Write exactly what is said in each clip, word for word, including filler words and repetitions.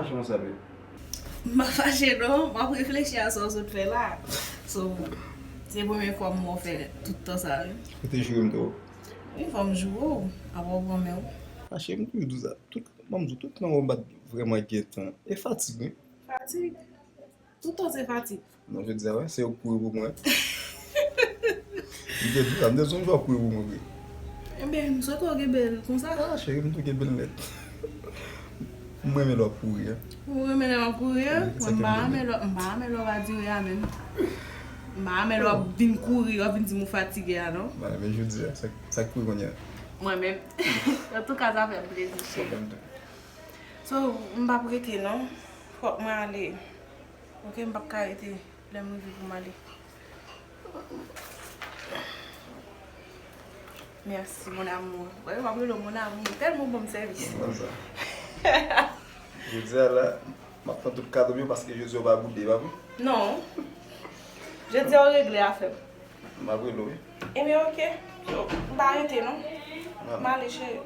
Kòman sa, babe? M pa fache non, m ap reflechi a sa w sot fè la. So, se premye fwa m wè w fè tout tan sa wi. Ou te joure m tou? Wi, fò m joure w, apa w pran men w. Fache, m toujou di w sa. Tout, ban m di w, tout tan w bat vrèman gentan. E fatig wi. Fatig? Tout tan se fatig. Non, jodi a, wè, se yo k kouri pou mwen. M te di sa, m te sonje w ap kouri pou mwen vre. Enben, m swete w genbe l konsa. Ah, cheri, m tou genbe l nèt. M renmen lè w ap kouri a. Ou renmen lè m ap kouri a? Mwen, m pa renmen lè, m pa renmen lè w pa dire a menm. M pa renmen lè w ap vin kouri, w ap vin di m ou fatige a, non. Ba, men jodi a, sa, sa k kouri kounye a? Mwen menm. Antouka, sa fè m plezi, cheri. Mwen menm tou. So, m p ap rete, non. Fòk mwen ale. Ok, m p ap ka rete. Lè m rive pou m ale. Merci, mon amour. Wè, m ap rele w mon amour. Tèlman w ban m sèvis. Konsa. Jodi a la, m ap pran tout kado m yo paske jodi a w pa boude, pa vre? Non. Jodi a w regle afè m. M ap rele w, wi. Ebyen, ok. M pa rete, non. M ale, cheri.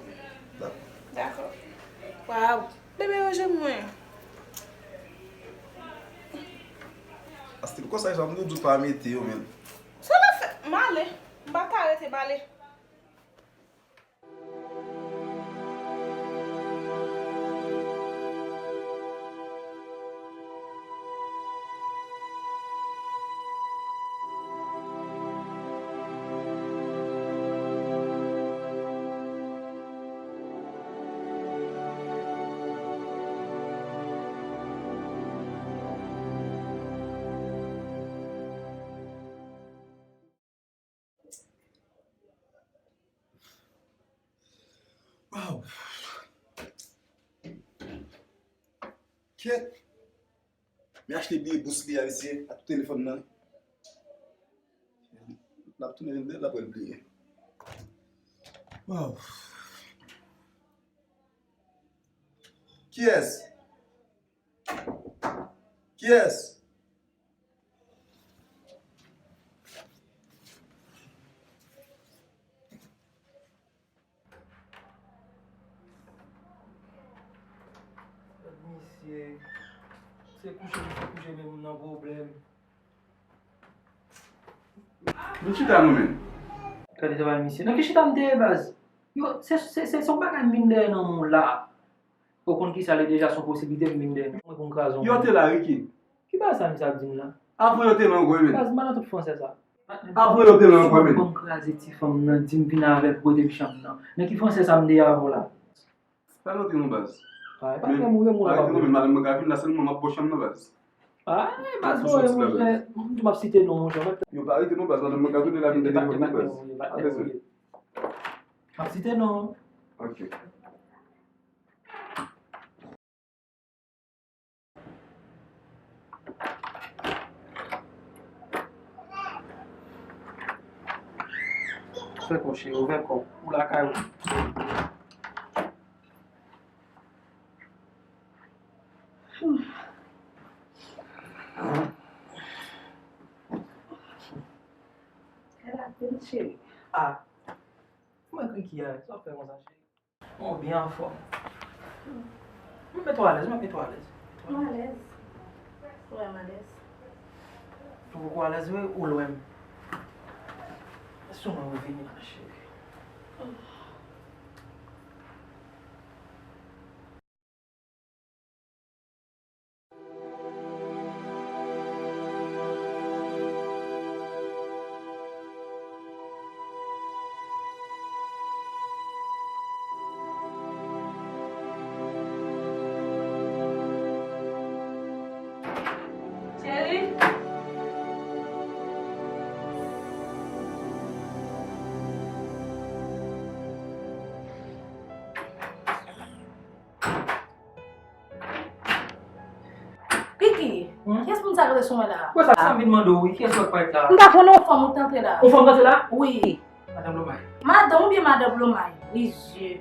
Dakò. Dakò. Waw. Bebe yo je mwen. Astil konsa sa m di w pa mete yo menm. Sa w ap fè? M ale. M pa ka rete, m ale. Waw. Kèt. Men achte biye bous li a mesye ak telefòn nan. L ap tounen vin deyò, l ap wè l bliye. Waw. Kiyès? Kiyès? Misye, se kouche misye kouche, men moun nan pwoblèm. Nou chita nou menm. Gade travay misye. Nan ki chita m te ye, baz? Yo, se, se, se, se yon bagay m vin dèyè nan moun la. Ou konn kisa, li deja se yon posiblite m vin dèyè nan mwen pou m kraze yon moun. Yo te la, Ricky. Ki bagay sa misye ap di m la? Avan yo te la ankò, men. Baz, m pa nan tout fransè sa. Avan yo te la ankò, men. Ban m kraze ti fanm nan, di m vin avè l pou ede m chanm nan. Nan ki fransè sa m te ye avè w la? Pa rete non, baz. Ah, e pa fè m remo la, pa rete non, men madanm mwen ka vin la sèlman, m ap bò chanm nan, baz. Ah, baz, bon, monchè, m ap site non, monchè. Yo pa rete non, baz, madanm mwen ka tounen la vin dèyè mwen, baz. Pa bezwen. M ap site non. Ok. Fè kò, cheri, ouvè kò w. Ou lakay ou. Gade la, cheri. Ah. Mwen Ricky a, sa w fè konsa, cheri? Ou byen anfòm. M met ou alèz, m met ou alèz. Ou alèz? Ou vrèman alèz? Ou poko alèz vre, ou lwen m. Èske w wè ou vini la, cheri? Cheri. Ricky, hmm? Kiyès moun sa k rete sou mwen la? Wè sa, sa m vin mande w, wi. Kiyès lòt parèt la? M pa konnen, yon fanm ou t antre la. Yon fanm t antre la? Wi. Madanm Lomay. Madanm oubyen madanm Lomay? Wi, zye.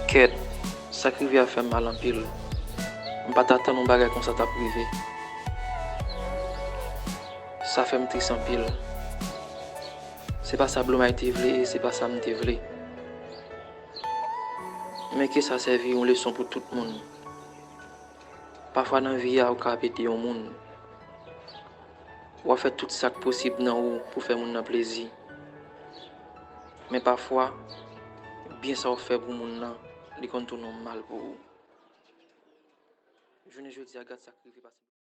Kèt, sa k rive a fè m mal anpil. M pa t atann yon bagay konsa t ap rive. Sa fè m tris anpil. Se pa sa Blue Mike te vle e se pa sa m te vle. Men ke sa sèvi yon leson pou tout moun. Pafwa nan vi a, ou ka ap ede yon moun. W ap fè tout sa k posib nan ou pou fè moun nan plezi. Men pafwa, byen sa w fè pou moun nan, li konn tounen w mal pou ou. Jounen jodi a, gad sa k rive pase.